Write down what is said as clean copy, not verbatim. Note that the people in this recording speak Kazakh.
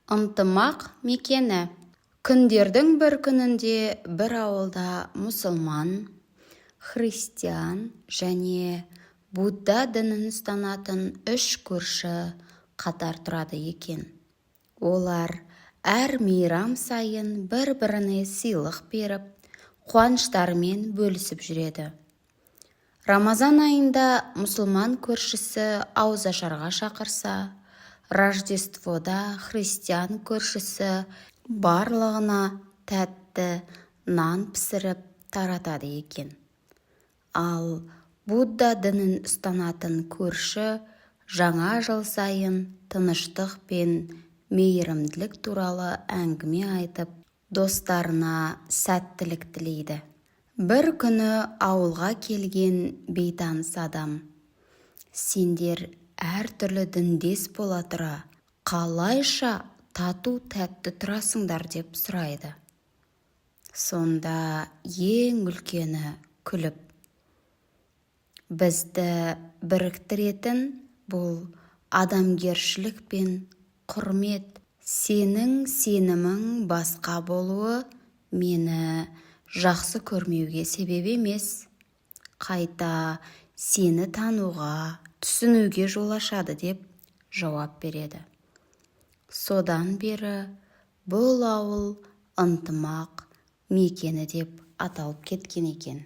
Ынтымақ мекені. Күндердің бір күнінде бір ауылда мұсылман, христиан және будда дінін ұстанатын үш көрші қатар тұрады екен. Олар әр мейрам сайын бір-біріне сыйлық беріп, қуаныштарымен бөлісіп жүреді. Рамазан айында мұсылман көршісі ауызашарға шақырса, Рождествода христиан көршісі барлығына тәтті нан пісіріп таратады екен. Ал будда дінін ұстанатын көрші жаңа жыл сайын тыныштық пен мейірімділік туралы әңгіме айтып, достарына сәттілік тілейді. Бір күні ауылға келген бейтаныс адам: «Сендер әртүрлі діндес бола тұра, қалайша тату-тәтті тұрасыңдар?» – деп сұрайды. Сонда ең үлкені күліп: «Бізді біріктіретін бұл адамгершілік пен құрмет. Сенің сенімің басқа болуы мені жақсы көрмеуге себеп емес, қайта сені тануға, түсінуге жол ашады», – деп жауап береді. Содан бері бұл ауыл Ынтымақ мекені деп аталып кеткен екен.